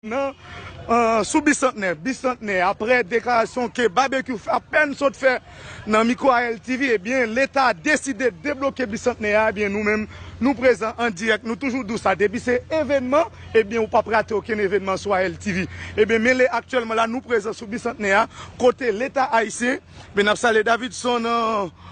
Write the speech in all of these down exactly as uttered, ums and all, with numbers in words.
Nan, eh, sou Bisantnè, Bisantnè, aprè deklarasyon ke Babekyou fè, apèn sot fè nan mikwo A L T V, ebyen, Leta deside debloke Bisantnè a, ebyen, nou menm, nou prezan an dirèk, nou toujou di w sa, depi se evènman, ebyen, ou p ap rate okenn evènman sou A L T V. Ebyen, men lè aktyèlman la, nou prezan sou Bisantnè a, kote Leta ayisyen, ebyen, n ap salye Davidson, eh,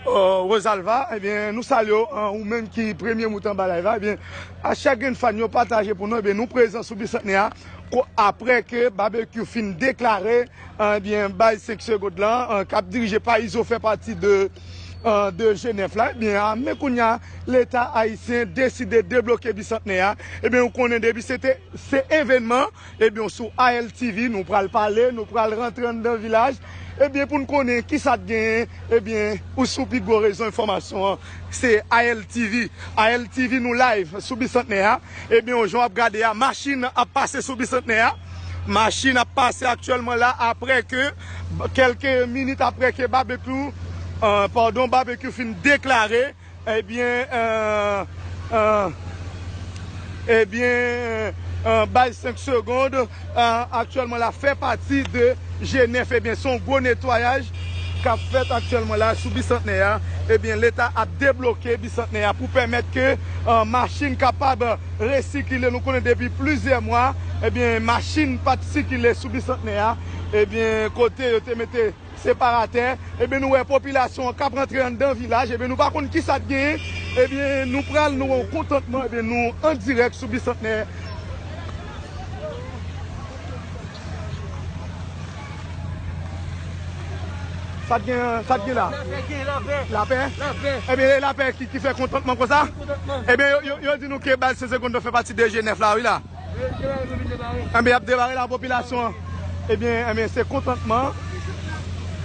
eh, Rosalva, ebyen, nou salye w, eh, ou menm ki premye mout anba live la, ebyen, a chak grenn fan yo pataje pou nou, ebyen, nou prezan sou Bisantnè a, ko-, aprè ke Babekyou fin deklare, eh, ebyen, baz senk segond lan, eh, k ap dirije pa Izo fè pati de, eh, de G nèf la, ebyen, a, men kounye a, Leta ayisyen deside debloke Bisantnè a, ebyen, ou konnen depi se te, se evènman, ebyen, sou A L T V, nou pral pale, nou pral rantre anndan vilaj. Ebyen, pou n konnen ki sa t genyen, ebyen, ou sou pi gwo rezo enfòmasyon an, se A L T V. A L T V, nou live sou Bisantnè a. Ebyen, jan w ap gade a, machin ap pase sou Bisantnè a. Machin ap pase aktyèlman la, aprè ke, kèlke minit aprè ke Babekyou, eh, padon, Babekyou fin deklare Ebyen, eh, eh, ebyen, eh, baz senk segond, eh, aktyèlman la fè pati de G nèf. Ebyen, se yon gwo netwayaj k ap fèt aktyèlman la sou Bisantnè a. Ebyen, Leta ap debloke Bisantnè a pou pèmèt ke, eh, machin kapab resikile. Nou konnen depi plizyè mwa, ebyen, machin pa t sikile sou Bisantnè a. Ebyen, kote yo te mete separatè, ebyen, nou wè popilasyon an k ap rantre anndan vilaj, ebyen, nou pa konn ki sa t genyen, ebyen, nou pral, nou wè yon kontantman, ebyen, nou an dirèk sou Bisantnè. Sa t gen, sa t gen la? Lapè gen, lapè. Lapè? Lapè. Ebyen, e lapè ki, ki fè kontantman konsa? Kontantman. Ebyen, yo, yo, yo di nou ke baz senk segond fè pati de G nèf la, wi la. Ebyen, y ap debare la popilasyon an. Ebyen, ebyen, se kontantman.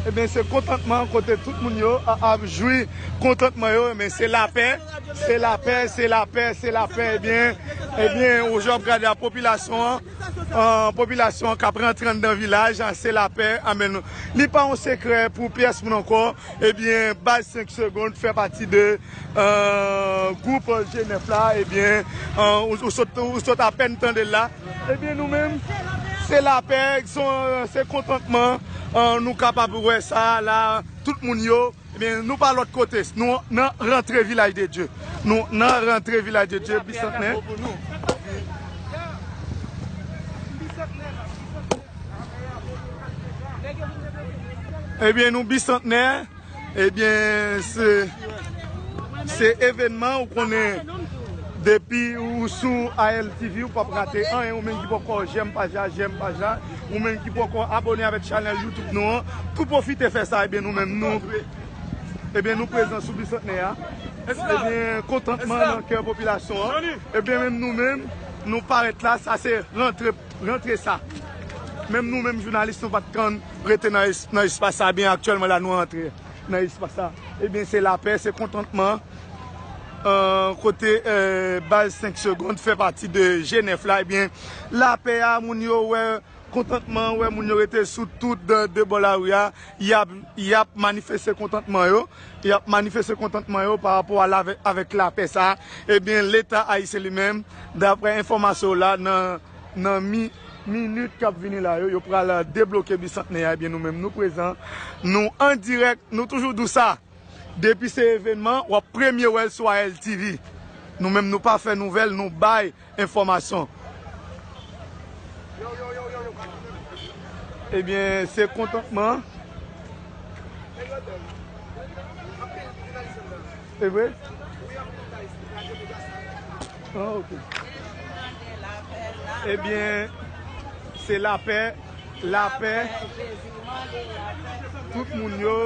Ebyen, se kontantman kote tout moun yo a-, ap jwi kontantman yo. Ebyen, se lapè. Se lapè, se lapè, se lapè. Ebyen, ebyen, ou jan ap gade la popilasyon an, eh, popilasyon an k ap rantre anndan vilaj, ah, se lapè. Amèn. Li pa yon sekrè pou pyès moun ankò. Ebyen, baz senk segond fè pati de, eh, gwoup G nèf la, ebyen, eh, ou, ou sot, ou sot apèn tande l la. Ebyen, nou menm, se lapè, se, se kontantman, eh, nou kapab wè sa la, tout moun yo. Ebyen, nou pa lòt kote, nou nan rantre Vilaj de Dye. Nou nan rantre Vilaj de Dye, Bisantnè. Ebyen, nou Bisantnè. Ebyen, se, se evènman, ou konnen, depi ou sou A L T V, ou p ap rate anyen, ou menm ki poko jèm paj la, jèm paj la, ou menm ki poko abòne avèk chanèl YouTube nou an, tou pwofite fè sa, ebyen, nou menm, nou, ebyen, nou prezan sou Bisantnè a. Ebyen, kontantman nan kè popilasyon an. Ebyen, menm nou menm, nou parèt la, sa se rantre, rantre sa. Menm nou menm, jounalis, nou pa t konn rete nan es-, nan espas sa, byen aktyèlman la, nou rantre nan espas sa. Ebyen, se lapè, se kontantman. Eh, kote, eh, baz senk segond fè pati de G nèf la, ebyen, lapè a, moun yo wè kontantman, wè moun yo rete sou tout de, de bò lari a, y ap, y ap manifeste kontantman yo, y ap manifeste kontantman yo pa rapò a la, avèk lapè sa a. Ebyen, Leta ayisyen li menm, daprè enfòmasyon la, nan, nan mi-, minit k ap vini la yo, yo pral debloke Bisantnè a, ebyen, nou menm, nou prezan, nou an dirèk, nou toujou di w sa. Depi se evènman, w ap premye wè l sou A L T V. Nou menm, nou pa fè nouvèl, nou bay enfòmasyon. Ebyen, se kontantman. E vre? Ah, ok. Ebyen, se lapè, lapè. Tout moun yo.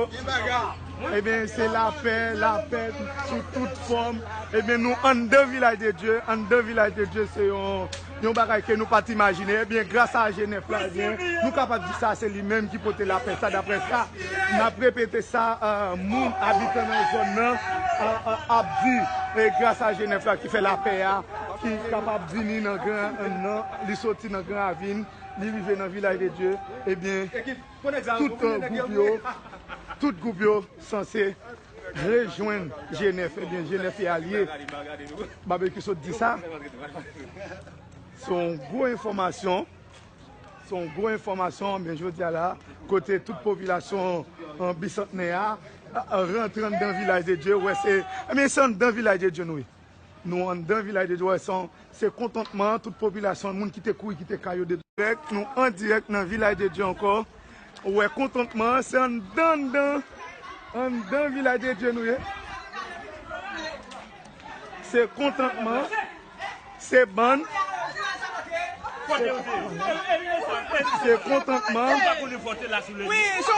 Ebyen, se lapè, lapè sou tout fòm. Ebyen, nou anndan Vilaj de Dye. Anndan Vilaj de Dye, se yon, yon bagay ke nou pa t imajine. Ebyen, gras a G nèf la, ebyen, nou kapab di sa, se li menm ki pote lapè sa, daprè sa n ap repete sa, eh, moun abitan nan zòn nan, eh, eh, ap di, e gras a G nèf la ki fè lapè a, ki kapab vini nan gran, nan, li soti nan Gran Ravin, li rive nan Vilaj de Dye, ebyen, tout, eh, gwoup yo, tout gwoup yo sanse rejwenn G nèf, ebyen, G nèf e alye. Babekyou sot di sa. Se yon gwo enfòmasyon. Se yon gwo enfòmasyon, men jodi a la, kote tout popilasyon, eh, Bisantnè a, eh, rantre anndan Vilaj de Dye, wè se, eh, men se anndan Vilaj de Dye nou ye. Nou anndan Vilaj de Dye, wè se, se kontantman, tout popilasyon, moun ki te kouri kite kay yo de dirèk, nou an dirèk nan Vilaj de Dye ankò. Ou wè kontantman, se anndan, anndan, anndan Vilaj de Dye nou ye. Se kontantman, se bann, se, se kontantman.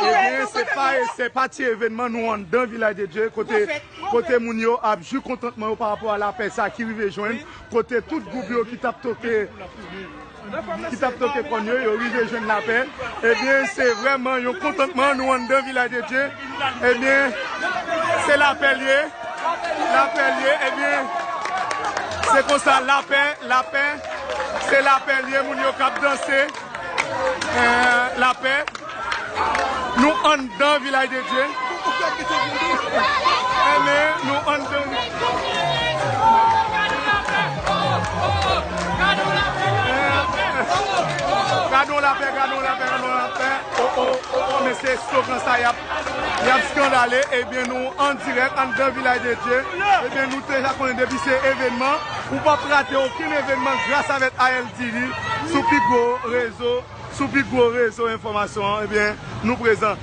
Ebyen, se pa, se pa ti evènman, nou anndan Vilaj de Dye, kote, kote moun yo ap jwi kontantman yo pa rapò a lapè sa ki rive jwenn, kote tout gwoup yo ki t ap toke ki t ap toke kòn yo, yo rive jwenn lapè. Ebyen, se vrèman yon kontantman, nou anndan Vilaj de Dye. Ebyen, se lapè l ye. Lapè l ye. Ebyen, se konsa, lapè, lapè, se lapè l ye, moun yo k ap danse. Eh, lapè. Nou anndan Vilaj de Dye. Amen. Nou anndan. Gadon lapè, gadon lapè, gadon lapè. Oh, oh, oh, oh, men se slogan sa y ap, y ap skandale. Ebyen, nou an dirèk anndan Vilaj de Dye. Ebyen, nou deja konnen depi se evènman. Ou p ap rate okenn evènman gras avèk A L T V sou pi gwo rezo. Sou pi gwo rezo enfòmasyon an, ebyen, nou prezan.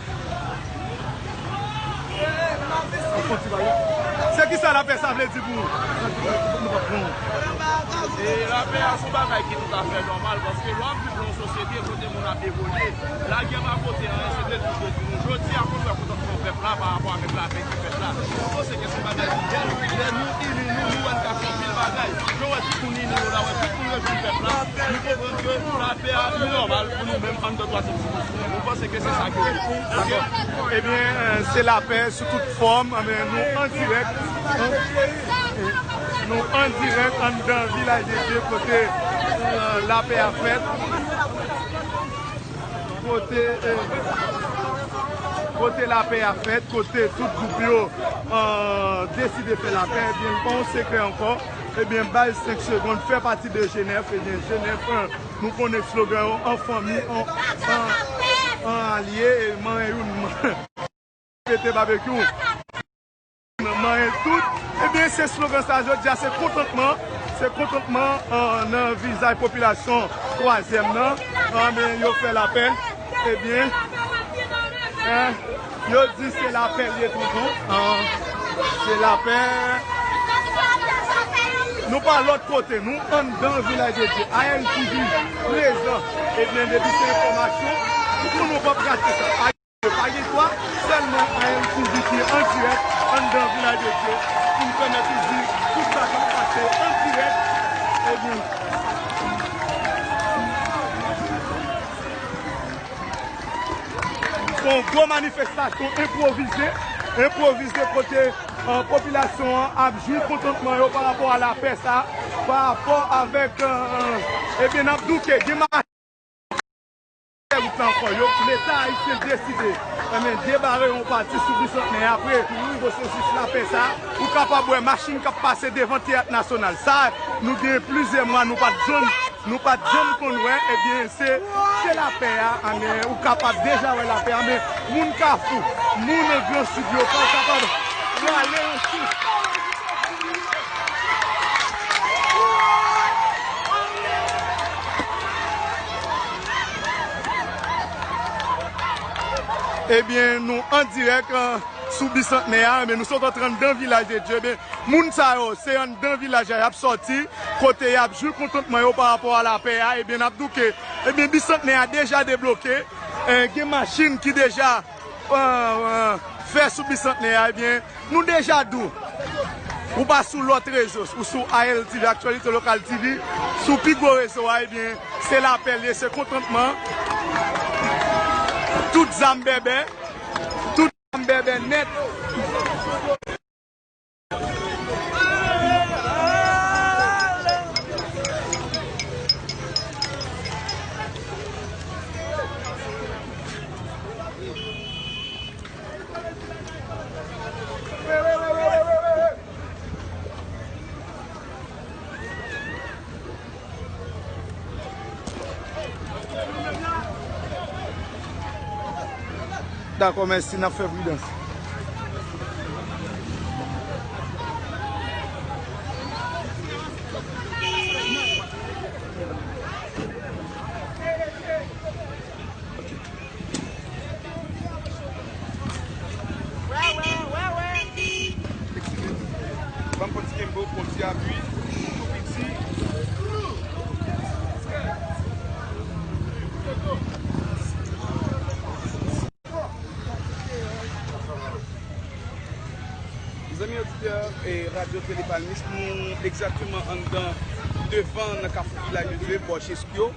Se kisa lapè sa vle di pou ou? E lapè a se yon bagay ki toutafè nòmal, paske lè w ap viv nan yon sosyete kote moun ap evolye, lagè pa pote anyen, se detwi, detwi nou. Jodi a, fò nou wè kontantman pèp la pa rapò avèk lapè ki fèt la. Mwen panse ke se yon bagay ki bèl, lè nou ini nou, nou wè n ka fè anpil bagay. Jan w wè tout moun ini yo la, wè tout moun rejwenn pèp la, nou konprann ke lapè a li nòmal pou nou menm anndan twazyèm dimansyon. Nou panse ke se sa ke li ye. Dakò. Ebyen, eh, se lapè sou tout fòm. Ebyen, nou an dirèk. Nou an dirèk anndan Vilaj de Dye kote, eh, lapè a fèt. Kote, eh, kote lapè a fèt, kote tout gwoup yo, eh, deside fè lapè, ebyen, li pa yon sekrè ankò. Ebyen, baz senk segonn fè pati de G nèf, ebyen, G nèf, eh, nou konnen slogan yo, an fanmi, an, an, an alye, e manyen youn, pete babekyou. Manyen tout. Ebyen, se slogan sa, jodi a, se kontantman. Se kontantman, eh, nan vizaj popilasyon twazyèm nan. Ebyen, yo fè lapè. Ebyen, eh, yo di se lapè l ye, tonton. Eh, se lapè. Nou pa lòt kote, nou anndan Vilaj de Dye. A L T V prezan. Ebyen, depi se enfòmasyon, pou nou p ap rate sa. Pa gen twa, sèlman A L T V ki an dirèk anndan Vilaj de Dye pou n pèmèt ou di tout sa k ap pase an dirèk. Ebyen, se yon gwo manifestasyon enpwovize, enpwovize kote, eh, popilasyon an ap jwi kontantman yo pa rapò a lapè sa, pa rapò avèk, eh, ebyen, n ap douke, gen wout la ankò. Yo, Leta ayisyen deside, enben, debare yon pati sou Bisantnè apre pwosesis lapè sa. Ou kapab wè machin k ap pase devan Teyat Nasyonal. Sa, nou gen plizyè mwa, nou pa t janm, nou pa t janm konn wè. Ebyen, se, se lapè a, enben, ou kapab deja wè lapè a, men moun Kafou, moun Gran Sid yo, pa kapab rale yon souf. Ebyen, nou an dirèk, eh, sou Bisantnè a, ebyen, nou sot antre anndan Vilaj de Dye, ebyen, moun sa yo, se anndan vilaj la y ap sòti, kote y ap jwi kontantman yo pa rapò a lapè a, ebyen, n ap di w ke, ebyen, Bisantnè a deja debloke, eh, gen machin ki deja, eh, eh, fè sou Bisantnè a, ebyen, nou deja di w, ou pa sou lòt rezo, ou sou A L T V, Aktyalite Lokal T V, sou pi gwo rezo a, ebyen, se lapè l ye, se kontantman. Tout zam bèbè, tout zam bèbè nèt. Dakò, mèsi, n ap fè pridans. Ban m pran ti kenbe w, pran ti apui, tou piti. Mezanmi oditè, e, Radyo Tele Palmis, nou egzakteman anndan devan nan Kafou Vilaj de Dye, bò Cheskyo.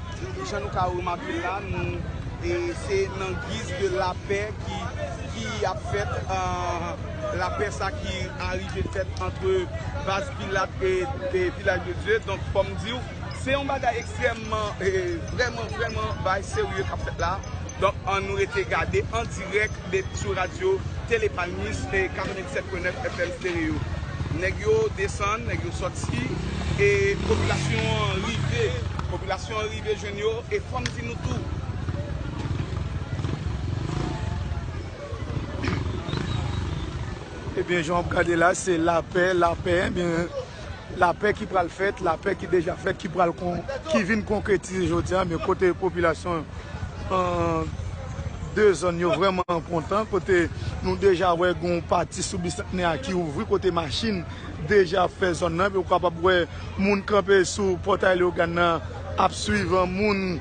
Jan nou ka remake l la, nou, e, se nan giz de lapè ki, ki ap fèt, e, lapè sa ki arive fèt ant baz Pilat e, e Vilaj de Dye. Donk, fò m di w, se yon bagay ekstrèmman, e, vrèman, vrèman, bagay serye k ap fèt la. Donk, ann nou rete gade an dirèk de, sou radyo Tele Palmis e katrevennsèt pwen nèf F M Stereo. Nèg yo desann, nèg yo sòti, e popilasyon an rive. Popilasyon an rive jwenn yo, e fò m di nou tou. Ebyen, jan w ap gade la, se lapè, lapè, ebyen, lapè ki pral fèt, lapè ki deja fèt, ki pral kon, ki vin konkretize jodi a, men kote popilasyon, e, de zòn yo vrèman kontan, kote nou deja wè gon pati sou Bisantnè a ki ouvri, kote machin deja ap fè zòn nan, epi ou kapab wè moun kanpe sou pòtay Leyogàn nan ap swiv, moun,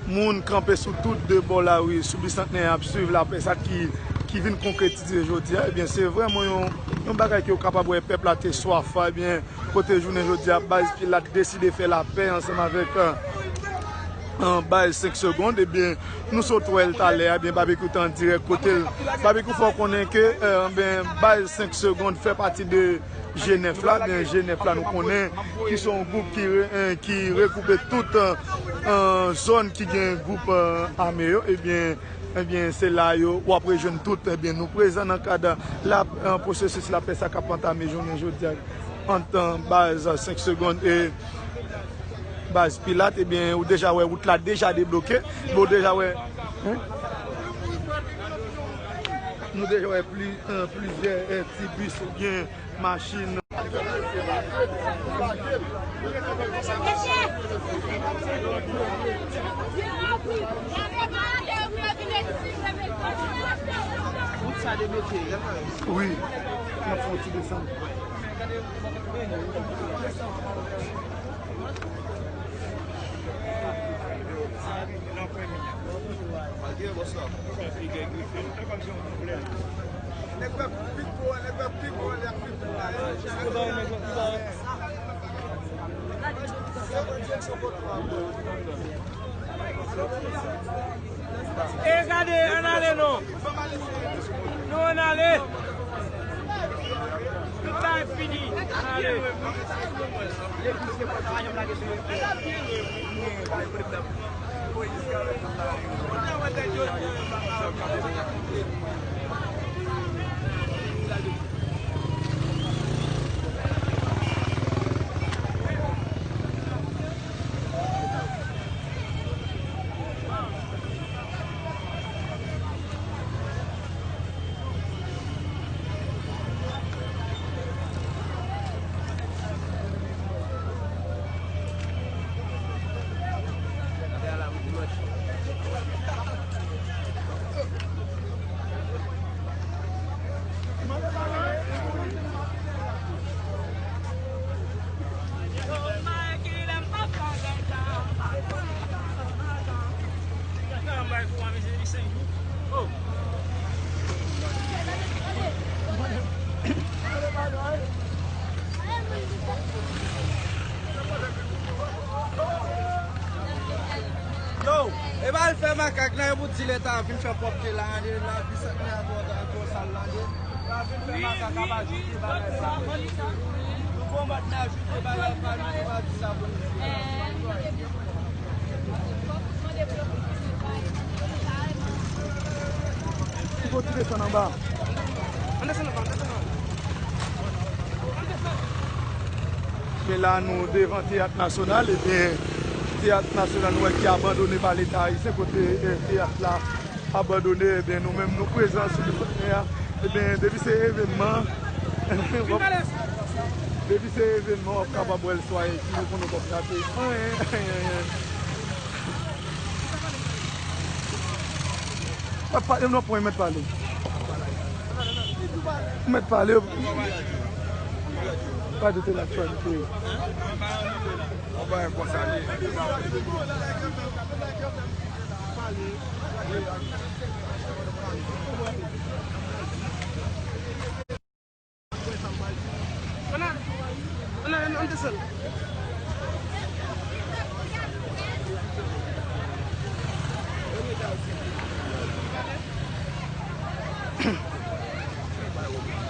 moun kanpe sou tout de bò lari sou Bisantnè ap swiv lapè sa ki, ki vin konkretize jodi a. Ebyen, se vrèman yon, yon bagay ke w kapab wè pèp la te swaf, ebyen, kote jounen jodi a, baz Pilat deside fè lapè ansanm avèk, e, e, baz senk segonn, ebyen, nou sot wè l talè a, ebyen, Babekyou t an dirèk kote l. Babekyou fè w konnen ke, e, ebyen, baz senk segonn fè pati de G nèf la, ebyen, G nèf la, nou konnen ki se yon gwoup ki re-, e, ki regwoupe tout, e, e, zòn ki gen gwoup, e, ame yo, ebyen, ebyen, se la yo, w ap rejwenn tout, ebyen, nou prezan nan kad la, e, pwosesis lapè sa k ap antame jounen jodi a ant, e, baz senk segonn e baz Pilat, ebyen, ou deja wè wout la deja debloke, bon, ou deja wè, en? Nou deja wè pli-, e, plizyè, e, ti bis oubyen machin. Wout sa debloke. Wi. N ap fè yon ti desann. E gade, ann ale non. Nou ann ale. Tout bagay fini. Ann ale. Yo, e pa al fè makak la, e pou di leta vin fè pwòpte la, ale la, Bisantnè a twò, twò sal la, ale. Pa vin fè makak, ap ajoute bagay sa. Nou konbat la, ajoute bagay pa nou, nou pa di sa pou nou. Ki kote desann anba? Ann desann anba, ann desann anba. Men la, nou devan Teyat Nasyonal, ebyen, Teyat Nasyonal nou wè ki abandone pa Leta ayisyen, kote, eh, teyat la abandone, ebyen, nou menm nou prezan sou Bisantnè a. Ebyen, depi se evenman, depi se evenman, w ap kapab wè l sou Ayiti, nou konnen w p ap rate anyen, anyen, anyen. W ap pale, non, pwen mèt pale. Ou mèt pale. Pas de l'actualité. Yon bagay konsa li ye.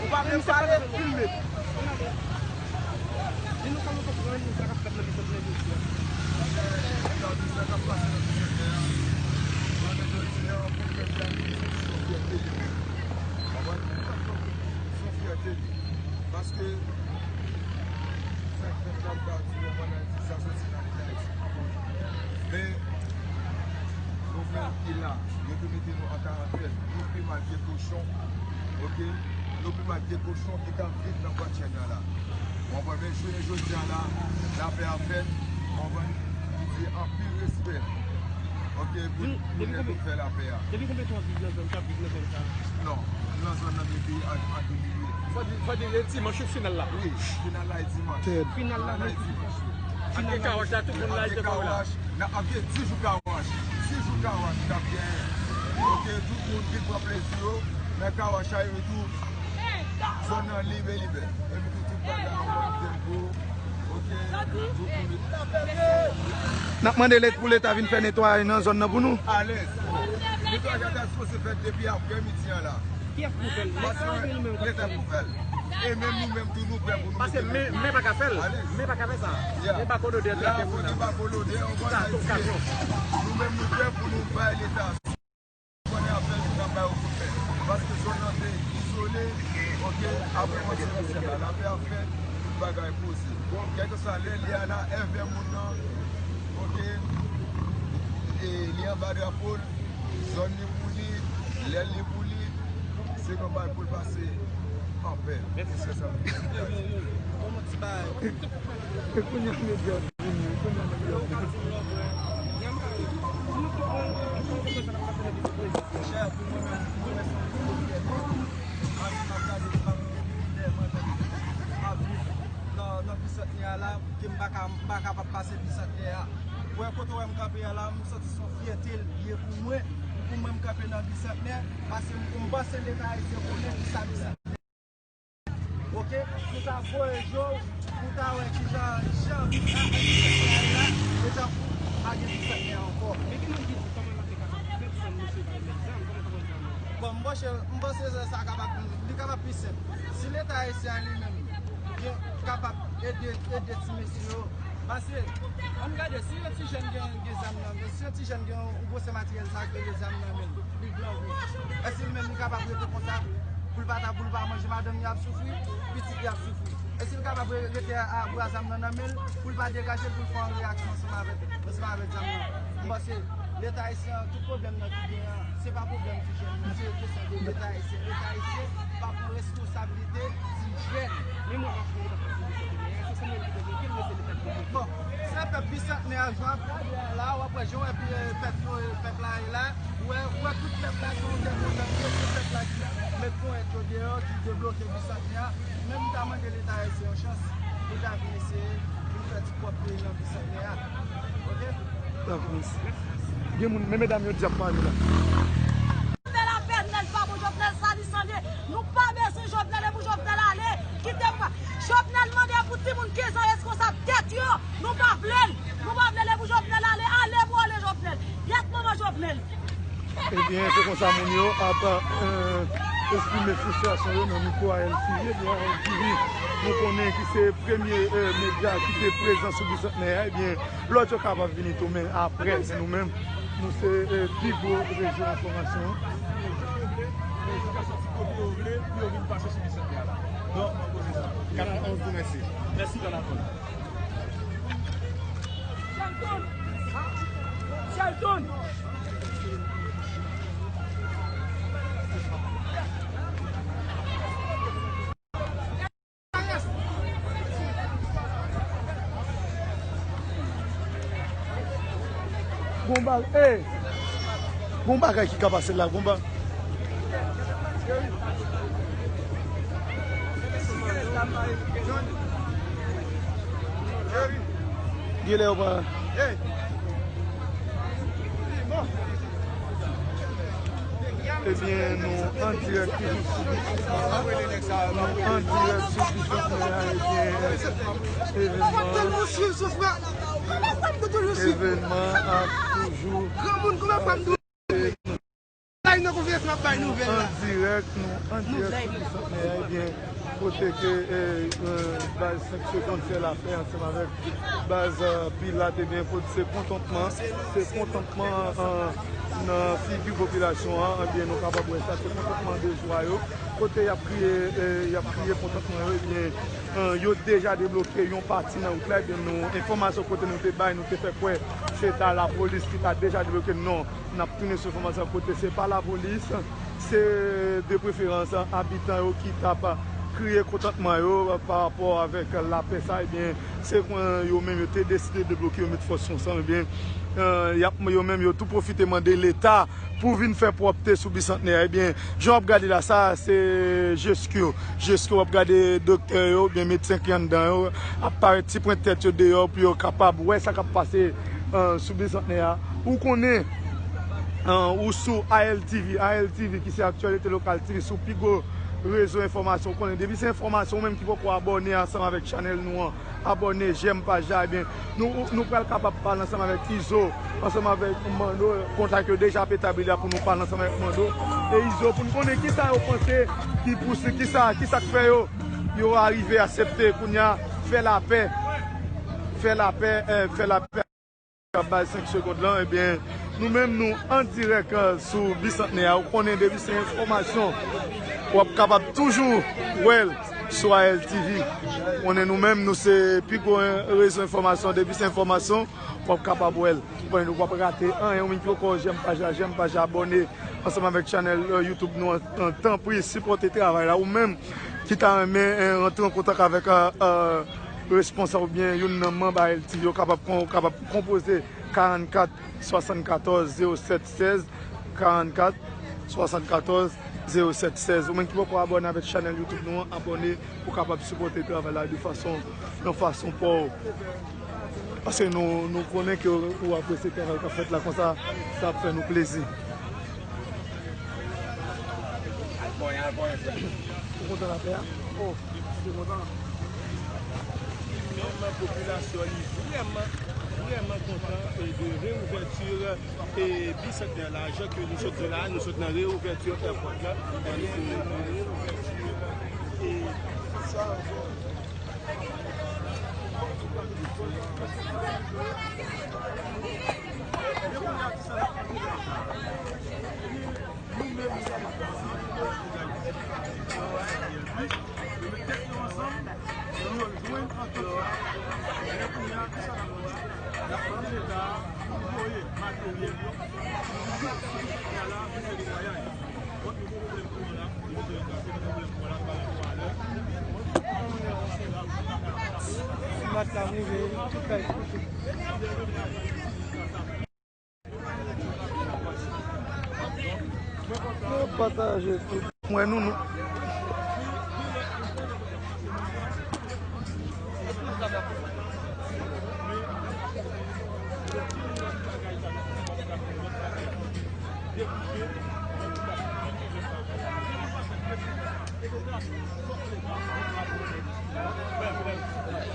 Ou pa vle pale, filme. Di nou sa nou konprann, nou sa k ap fèt nan Bisantnè jodi a. Sa k ap pase nan Bisantnè a, jounen jodi a, pou pèp la, se yon fyète li. Konprann? Se yon fyète li. Paske, sa k fèt la, m ka di, konprann, sa soti nan Leta Ayisyen. Men, nou menm ki la, yo te mete nou an karantèn, nou pi mal ke kochon, oke? Nou pi mal ke kochon ki t ap viv nan bwat chèn nan la. Ou konprann? Men jounen jodi a la, lapè a fèt, ou konprann? Nou di anpil respè, oke, pou, pou nèg yo fè lapè a. Depi konbyen tan w ap viv nan zòn, w ap viv nan zòn sa a? Non, m nan zòn nan depi an, an de mil uit. Fò di, fò di, e dimanch wi final la. Wi, final la e dimanch. Final la, final la e dimanch, wi. Ap gen kawach la, tout moun la, ap gen kawach. N ap gen dis jou kawach. Dis jou kawach n ap genyen. Oke, tout moun vin pran plezi yo nan kawach la, yo tou. Zòn nan lib e libè. Epi tou tout bagay an bòn tempo. Oke, tout moun. N ap mande lè pou Leta vin fè netwayaj nan zòn nan pou nou. Alèz. Netwayaj la ta sipoze fèt depi aprè midi an la. Kiyès pou fè l? Leta oubyen nou menm k ap fè l? Leta pou fè l. E menm nou menm tou, nou prè pou nou mete men. Paske men, men pa ka fè l. Men pa ka fè sa. Men bako lodè trete moun la. Sa se okazyon. Nou menm nou prè pou nou bay Leta. Konnen apèl pou n ap bay yo pou fè. Paske zòn nan te izole, oke, apre konsèy sosyal la, lapè a fèt, tout bagay poze. Kèlkeswa lè li a la, èvè moun nan, oke, e li anba drapo l, zòn li pou li, lè li pou li, se yon bagay pou l pase anpè. Mèsi. Se sa. Yon ti bagay. E kounye a medya vini, kounye a medya vini. Chè, pou mwen menm, mwen menm se yon gwo fyète. Paske m ap gade, m ap viv lè mwen, tande. M ap viv nan, nan Bisantnè a la, ke m pa ka, m pa kapab pase Bisantnè a. Wè kote w wè m kanpe a la, m santi se yon fyète l ye pou mwen, pou mwen m kanpe nan Bisantnè, paske m, m panse Leta ayisyen konnen kisa Bisantnè. Oke, nou ta voye je w pou ta wè kijan, jan a, a, Bisantnè a ye la, e tankou pa gen Bisantnè ankò. Men gen moun ki di kòman l ap te kapab fè pou fè misye pa l met zam, kòman sa pral fè? Bon, m panse, m panse sa, sa kapab, li kapab pi senp. Si Leta ayisyen an li menm, gen, kapab ede, ede ti mesye yo, paske, ann gade, si yon ti jèn gen, gen zam nan men, si yon ti jèn gen yon, yon gwosè materyèl sa k rele zam nan men l, li dlo vre. Èske li menm li kapab rete konsa pou l pa ta, pou l pa manje madanm li ap soufri, pitit li ap soufri? Èske li kapab re-, rete a, a bra zam nan nan men l pou l pa degaje l, pou l fè yon reyaksyon ansanm avèk, ansanm avèk zam nan? M panse Leta ayisyen an, tout pwoblèm nan ki gen an, se pa pwoblèm ti jèn nan, se kesyon de Leta ayisyen. Leta ayisyen pa pran responsabilite ti jèn. Men mwen pa fè yon Bon, se pèp Bisantnè a, jan w ap gade a la, w ap wè jan w wè pi, eh, pèp yo, eh, pèp la ye la. Ou wè, ou wè tout pèp la se yon tèt kontan, se tout pèp la ki met ponyèt yo deyò, ki debloke Bisantnè a. Men m ta mande Leta ayisyen yon chans pou l ta vin eseye vin fè ti pwòp peyi nan Bisantnè a. Oke? Gen moun, men medam yo di ap pale la. Jovenel a fè, Jovenel pa bon, Jovenel sa li sanble. Nou pa bezwen Jovenel, e pou Jovenel ale. Kite m pa. Jovenel mande pou timoun kenz an reskonsab tèt yo. Nou pa vle l. Nou pa vle l, e pou Jovenel ale. Ale pou ale Jovenel. Gyèt manman Jovenel. Ebyen, se konsa moun yo ap, eh, eksprime fristrasyon yo nan mikwo A L T V. Ebyen, A L T V, nou konnen ki se premye, eh, medya ki te prezan sou Bisantnè a. Ebyen, lòt yo kapab vini tou, men apre, men nou menm, nou se, eh, pi gwo rezo enfòmasyon. Kanal onz tou, mèsi. Mèsi, Kanal onz. Gon ba-, eh, gon bagay ki ka pase la, gon ba-, Genlè yo pa. Ebyen, nou an dirèk toujou sou Bisantnè a. Nou an dirèk sou Bisantnè a, ebyen, evènman, evènman ap toujou. Granmoun, kòman frè m dou? Bay nan konferans m ap bay nouvèl la. An dirèk, nou an dirèk sou Bisantnè a, ebyen, kote ke, eh, eh, baz senk segonn fè lapè ansanm avèk baz, eh, Pilat, ebyen, kote se kontantman, se kontantman, eh, nan figi popilasyon an, ebyen, nou kapab wè sa, se kontantman de jwa yo, kote y ap kriye, eh, y ap kriye kontantman yo, ebyen, eh, yo deja debloke yon pati nan wout la, ebyen, nou, enfòmasyon kote nou te bay, nou te fè kwè se ta lapolis ki ta deja debloke, non. N ap tounen sou enfòmasyon kote se pa lapolis, se de preferans abitan yo ki t ap kriye kontantman yo pa rapò avèk lapè sa, ebyen, se kon yo menm yo te deside debloke yo, met fòs yo ansanm, ebyen, eh, y ap, yo menm yo tou pwofite mande Leta pou vin fè pwòpte sou Bisantnè a, ebyen, jan w ap gade la, sa se Jesco, Jesco w ap gade doktè yo, oubyen medsen ki anndan yo, ap parèt ti pwent tèt yo deyò pou yo kapab wè sa k ap pase, eh, sou Bisantnè a. Ou konnen, eh, ou sou A L T V, A L T V ki se Actualité Locale T V, sou pi gwo rezo enfòmasyon. Ou konnen, depi se enfòmasyon, ou menm ki poko abòne ansanm avèk chanèl nou an, abòne, jèm paj la, ebyen, nou, nou pral kapab pale ansanm avèk Izo, ansanm avèk Mando, kontak yo deja ap etabli la pou nou pale ansanm avèk Mando e Izo pou n konnen kisa yo panse ki pouse, kisa, kisa k fè yo, yo arive aksepte kounye a fè lapè, fè lapè, eh, fè lapè. K ap bay senk segonn lan, ebyen, nou menm nou an dirèk, eh, sou Bisantnè a. Ou konnen depi se enfòmasyon, w ap kapab toujou wè l sou A L T V. Konnen nou menm, nou se pi gwo rezo enfòmasyon. Depi se enfòmasyon, w ap kapab wè l. Konnen nou p ap rate anyen. Ou menm ki poko jèm paj la, jèm paj la, abòne ansanm avèk chanèl, eh, YouTube nou an, an, tanpri, sipòte travay la. Ou menm ki ta renmen, eh, rantre an kontak avèk, eh, eh, responsab oubyen youn nan manm A L T V yo, kapab kon-, kapab konpoze karannkat swasannkatòz zewo sèt sèz, karannkat swasannkatòz zewo sèt sèz. Ou menm ki poko abòne avèk chanèl YouTube nou an, abòne pou kapab sipòte travay la de fason, nan fason pa w. Paske nou, nou konnen ke ou apresye travay k ap fèt la, konsa, sa ap fè nou plezi. Ou kontan lapè a? Oh, se kontan. Menm popilasyon li vrèman, vrèman kontan, e, de reouvèti, e, Bisantnè la. Jan ke nou sot di la, nou sot nan reouvèti èpòt la. Donk, se nan reouvèti, e, sa ankò. Match la rive, tout kay koupe. Pataje tout. Mwen, nou, nou. Sa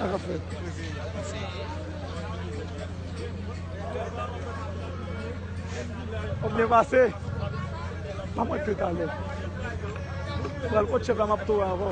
k ap fèt? W ap byen pase. Pa mwen ke talè. Pral kot chèf la, m ap towe ankò.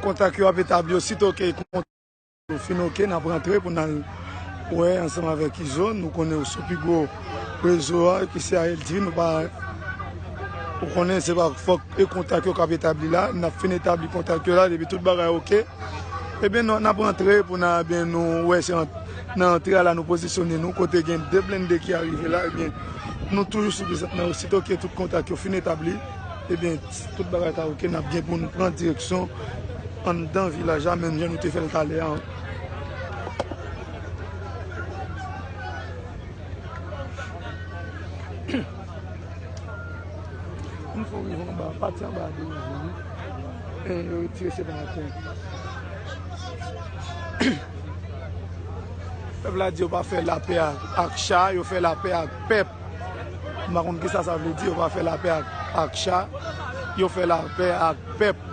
Kontak yo ap etabli osito ke kont yo fin oke, n ap rantre pou n al wè ansanm avèk Izo. Nou konnen yo sou pi gwo rezo a, ki se A L T V, nou pa, ou konnen se pa fòk e kontak yo k ap etabli la. N ap fin etabli kontak yo la, depi tout bagay oke. Ebyen, nou, n ap rantre pou n a, ebyen, nou wè se ant-, nan antre a la nou pozisyone nou, kote gen de blende ki arive la, ebyen, nou toujou sou prezant nan, osito ke tout kontak yo fin etabli, ebyen, tout bagay ta oke, n ap gen pou n pran direksyon anndan vilaj la, menm jan nou te fè l talè a. Yon fwa w rive anba, pati anba a deja, wi. E yo retire se pa atè. Pèp la di yo pa fè lapè ak, ak cha, yo fè lapè ak pèp. M pa konn kisa sa vle di, yo pa fè lapè ak, ak cha, yo fè lapè ak pèp.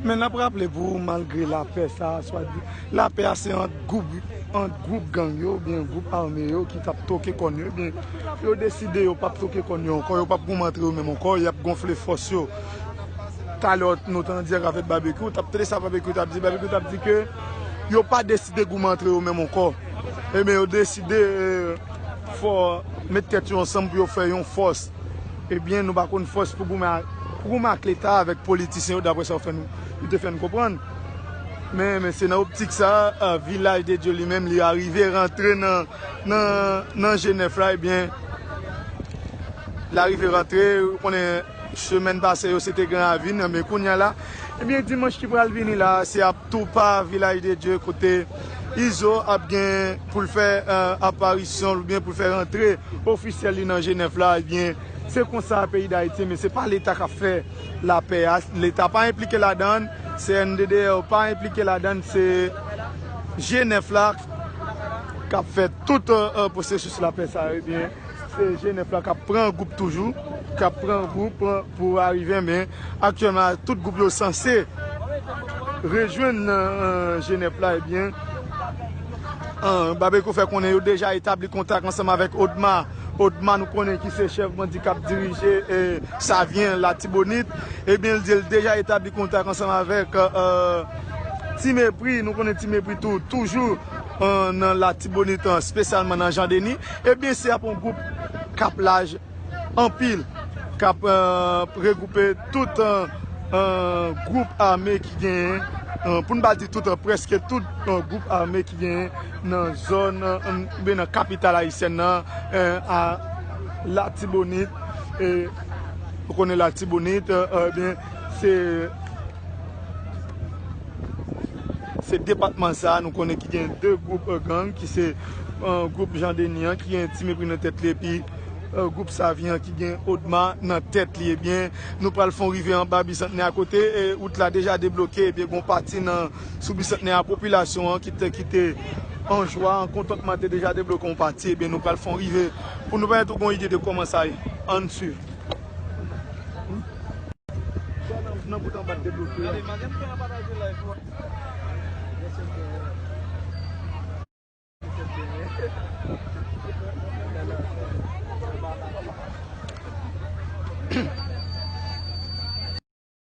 Men n ap raple pou ou, malgre lapè sa a, swa di-, lapè a se ant gwoup, ant gwoup gang yo, oubyen gwoup ame yo ki t ap toke kòn yo, ebyen, yo deside yo p ap toke kòn yo ankò, yo p ap goumen antre yo menm ankò, y ap gonfle fòs yo. Talè, nou t an dirèk avèk Babekyou, t ap tande sa Babekyou t ap di, Babekyou t ap di ke yo pa deside goumen antre yo menm ankò. Ebyen, yo deside, eh, fò, met tèt yo ansanm pou yo fè yon fòs. Ebyen, nou pa konn fòs pou goumen ak, pou goumen ak Leta, avèk politisyen yo, daprè sa yo fè nou, yo te fè n konprann. Men, men se nan optik sa a, Vilaj de Dye li menm, li arive rantre nan, nan, nan G nèf la, ebyen, Larive rantre, ou konnen semèn pase yo se te Gran Ravin, men kounye a la, ebyen, dimanch ki pral vini la, se ap tou pa Vilaj de Dye kote Izo ap gen pou l fè, eh, aparisyon l oubyen pou l fè rantre ofisyèl li nan Jenèf la, ebyen, se konsa peyi Dayiti, men se pa Leta k ap fè lapè a. Leta pa enplike ladan l, C N D D L pa enplike ladan l, se Jenèf la k ap fè tout, eh, eh, pwosesis lapè sa yo, ebyen. Se Jenèf la k ap pran gwoup toujou, k ap pran gwoup, eh, pou arive, men aktyèlman, tout gwoup yo sanse rejwenn nan, eh, Jenèf la, ebyen, eh, Babekyou fè konnen yo deja etabli kontak ansanm avèk ODMA. ODMA, nou konnen ki se chèf bandi k ap dirije, eh, Savyen, Latibonit. Ebyen, l di l deja etabli kontak ansanm avèk, eh, Ti Mepri. Nou konnen Ti Mepri tou, toujou, eh, nan Latibonit, eh, espesyalman nan Jan Deni. Ebyen, se ap yon gwoup k ap laj anpil, k ap, eh, regwoupe tout, eh, eh, gwoup ame ki genyen, eh, pou n pa di tout, eh, prèske tout, eh, gwoup ame ki genyen nan zòn, eh, oubyen nan kapital ayisyèn nan, eh, a Latibonit. E, ou konnen Latibonit, eh, eh, ebyen, se se depatman sa a, nou konnen ki gen de gwoup, eh, gang, ki se, eh, gwoup Jan Deni an, ki gen Ti Mepri nan tèt li, epi, eh, gwoup Savyen an, ki gen ODMA nan tèt li. Ebyen, nou pral fè yon rive anba Bisantnè a kote, eh, wout la deja debloke, ebyen, gon pati nan, sou Bisantnè a, popilasyon an ki te, ki te an jwa, an kontantman, te deja debloke yon pati, ebyen, nou pral fè yon rive pou nou pèmèt ou gon ide de kòman sa ye. Ann swiv. Nan bout anba debloke a.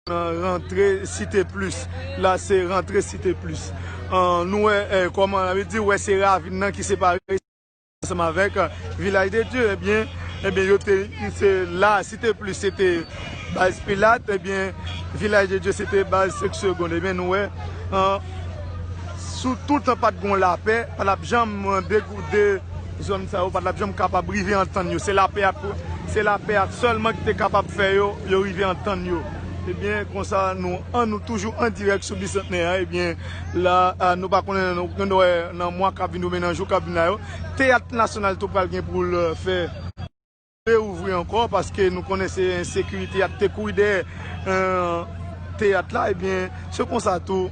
Nan rantre Site Plis. La, se rantre Site Plis. Ah, nou wè, eh, kòman, sa vle di, wè, se ravin nan ki separe ansanm avèk, eh, Vilaj de Dye, ebyen, ebyen, yo te, se la, Site Plis, se te baz Pilat, ebyen, Vilaj de Dye, se te baz Senk Segonn. Ebyen, nou wè, eh, sou toutan pa t gon lapè, pa t ap janm, eh, de, de zòn sa yo, pa t ap janm kapab rive antann yo. Se lapè a, se lapè a sèlman ki te kapab fè yo, yo rive antann yo. Ebyen, konsa, nou, an, nou toujou an dirèk sou Bisantnè a, ebyen, la, ah, nou pa konnen, nou, nou wè nan mwa k ap vin oubyen nan jou k ap vin la yo, Teyat Nasyonal tou pral gen pou l, eh, fè reouvri ankò, paske nou konnen se ensekirite y ap te kouri dèyè, eh, teyat la, ebyen, se konsa tou,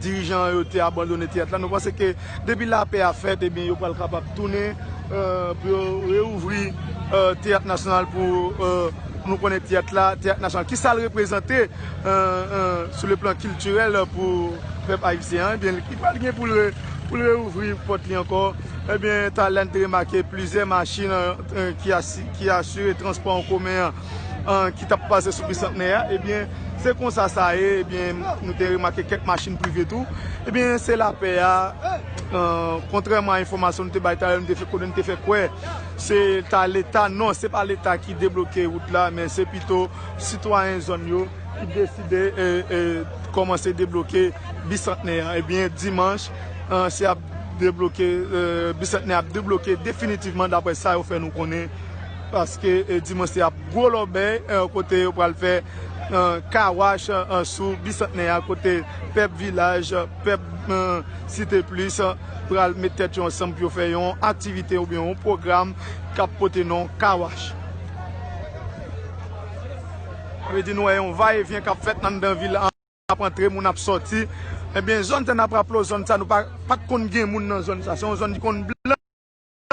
dirijan yo te abandone teyat la. Nou panse ke depi lapè a fèt, ebyen, yo pral kapab tounen, eh, pou yo reouvri, eh, Teyat Nasyonal pou, eh, nou konnen teyat la, Teyat Nasyonal. Kisa l reprezante, eh, eh, sou le plan kiltirèl pou pèp ayisyen an? Ebyen, li pral gen pou l re-, pou l reouvri pòt li ankò. Ebyen, talè n te remake plizyè machin, eh, ki asi-, ki asire transpò an komen an, eh, ki t ap pase sou Bisantnè a. Ebyen, se konsa sa ye. Ebyen, nou te remake kèk machin prive tou. Ebyen, se lapè a, eh, kontrèman a enfòmasyon nou te bay talè, nou te fè, kote nou te fè kwè se ta Leta. Non, se pa Leta ki debloke wout la, men se pito sitwayen zòn yo ki deside, eh, eh, kòmanse debloke Bisantnè a. Ebyen, dimanch, eh, se ap debloke, eh, Bisantnè ap debloke definitivman, daprè sa yo fè nou konnen, paske, eh, dimanch se ap gwo lòbèy, eh, kote yo pral fè, eh, car wash, eh, sou Bisantnè a, kote pèp Vilaj, pèp, eh, Site Plis, eh, pral met tèt yo ansanm pou yo fè yon aktivite oubyen yon pwogram k ap pote non car wash. Sa vle di nou wè yon vayevyen k ap fèt anndan vil la, moun ap antre, moun ap sòti. Ebyen, zòn Tènapraplo, zòn sa, nou pa, pa t konn gen moun nan zòn sa. Se yon zòn ki konn blan,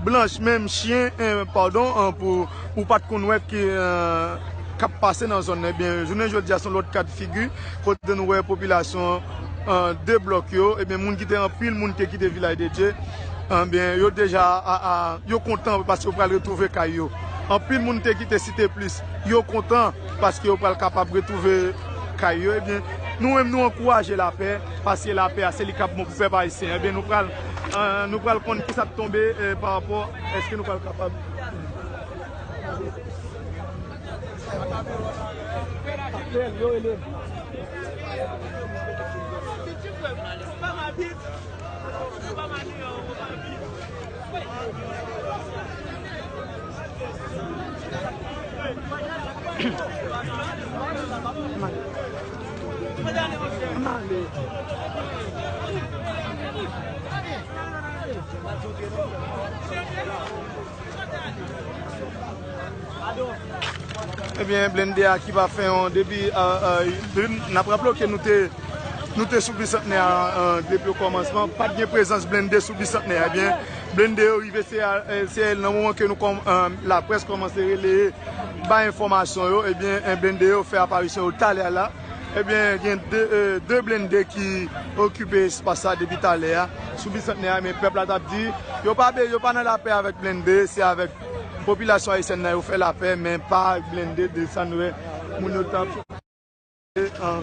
blanch, menm chen, eh, padon, eh, pou, ou pa t konn wè ki, eh, k ap pase nan zòn nan. Ebyen, jounen jodi a, se yon lòt kad figi, kote nou wè popilasyon, eh, de blòk yo, ebyen, moun kite, anpil moun te kite Vilaj de Dye, ebyen, yo deja, a, a, yo kontan paske yo pral retwouve kay yo. Anpil moun te kite Site Plis, yo kontan paske yo pral kapab retwouve kay yo. Ebyen, nou menm, nou ankouraje lapè, paske lapè a, se li k ap bon pou pèp ayisyen. Ebyen, nou pral, eh, nou pral konn kisa k tonbe, eh, pa rapò, èske nou pral kapab. Ebyen, blende a ki pa fè yon depi, euh, euh, n ap raple w ke nou te, nou te sou Bisantnè a, euh, depi okòmansman, pa t gen prezans blende sou Bisantnè a. Ebyen, blende yo rive, se, euh, se nan moman ke nou kòm, euh, laprès kòmanse releye, bay enfòmasyon yo, ebyen, eh, blende yo fè aparisyon yo talè a la. Ebyen, gen de, euh, de blende ki okipe espas sa depi talè a, sou Bisantnè a, men pèp la t ap di, yo pa be-, yo pa nan lapè avèk blende, se avèk popilasyon ayisyèn nan yo fè lapè, men pa avèk blende, de sa nou wè, moun yo t ap, euh,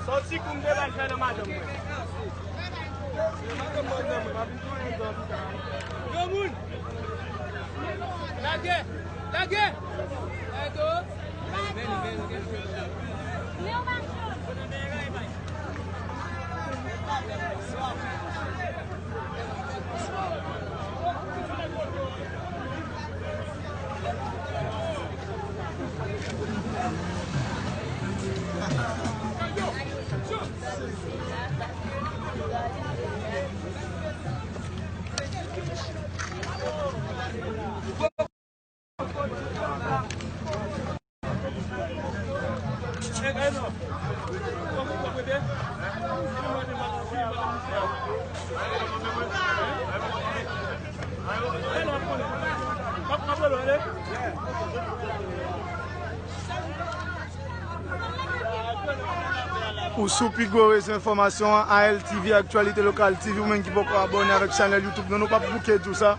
Sòti kou m te bay fè nan madanm mwen. Granmoun! Lage! Lage! Lage! Ou sou pi gwo rezo enfòmasyon an, A L T V, Aktyalite Lokal T V, ou menm ki poko abòne avèk chanèl YouTube nou, nou p ap bouke di w sa.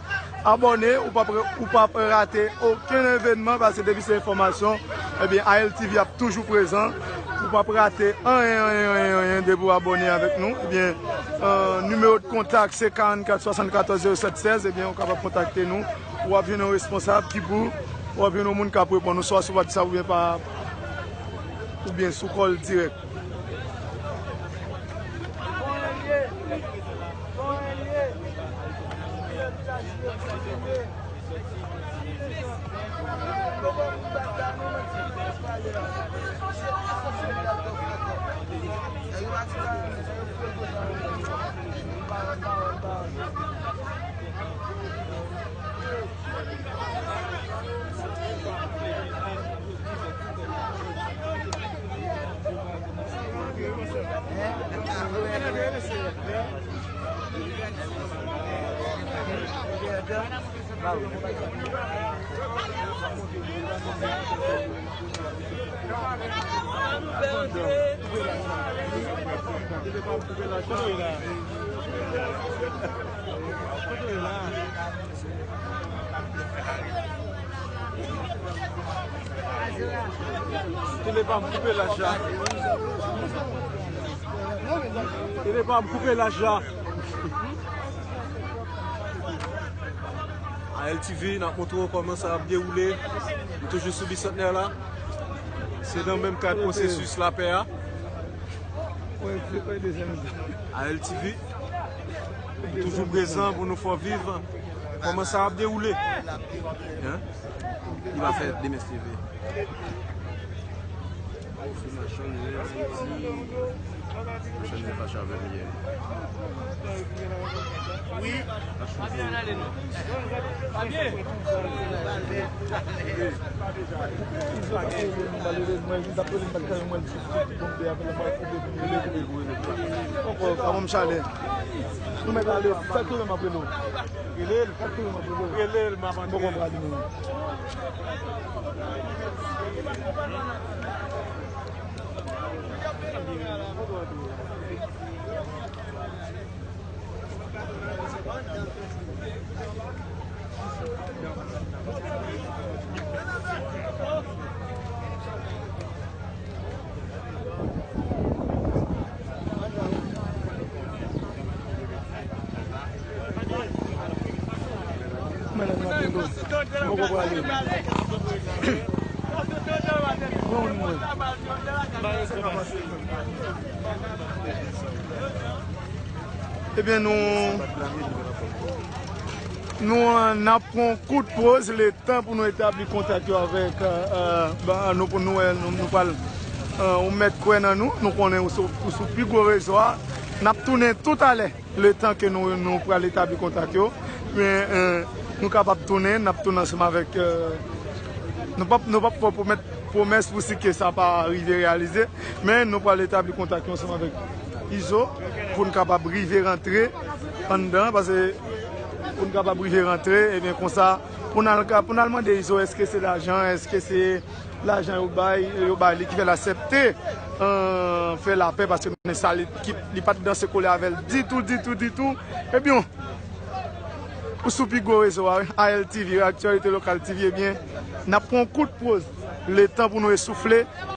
Abòne, ou p ap, ou p ap rate okenn evènman, paske depi se enfòmasyon, ebyen, A L T V ap toujou prezan. Ou p ap rate anyen, anyen, anyen, anyen, depi w abòne avèk nou. Ebyen, euh, nimewo de kontak se karannkat swasannkatòz zewo sèt sèz, ebyen, ou kapab kontakte nou. W ap jwenn yon responsab ki pou, w ap jwenn yon moun k ap reponn ou, swa sou WhatsApp oubyen pa, oubyen sou kòl dirèk. Tele pa m koupe laj la. Tele pa m koupe laj la. A L T V, n ap montre w kòman sa ap dewoule. Nou toujou sou Bisantnè la. Se nan menm kad pwosesis lapè a. A L T V, nou toujou prezan pou nou fè w viv kòman sa ap dewoule. Hein? Li va fè Demes T V. Se machann zen Ayiti. Machann zen fache avè m yè. Wi. Ankò, pa ban m chalè. Nou mèt ale, fè tounen m ap rele w. Rele l. Fè tounen m ap rele w. Rele l, m ap antre. M poko prale menm. Ebyen, nou, nou, euh, n ap pran yon kout poz, letan pou nou etabli kontak yo avèk, euh, euh, ba, nou, pou nou, euh, nou, nou pral, euh, ou mèt kwè nan nou, nou konnen ou sou, ou sou pi gwo rezo a. N ap tounen toutalè, letan ke nou, nou pral etabli kontak yo. Men, euh, nou kapab tounen, n ap tounen ansanm avèk, euh, nou p ap, nou p ap fè pwomèt, pwomès pou si ke sa pa rive reyalize, men nou pral etabli kontak yo ansanm avèk Izo pou n kapab rive rantre anndan, paske pou n kapab rive rantre, ebyen, konsa, pou n al ka, pou n al mande Izo, èske se lajan, èske se lajan yo bay, yo bay li ki fè l aksepte, euh, fè lapè, paske nou konnen sa li, ki, li pa t danse kole avè l ditou, ditou, ditou. Ebyen, ou sou pi gwo rezo a, wi, A L T V, Aktyalite Lokal T V, ebyen, n ap pran yon kout poz, letan pou nou esoufle.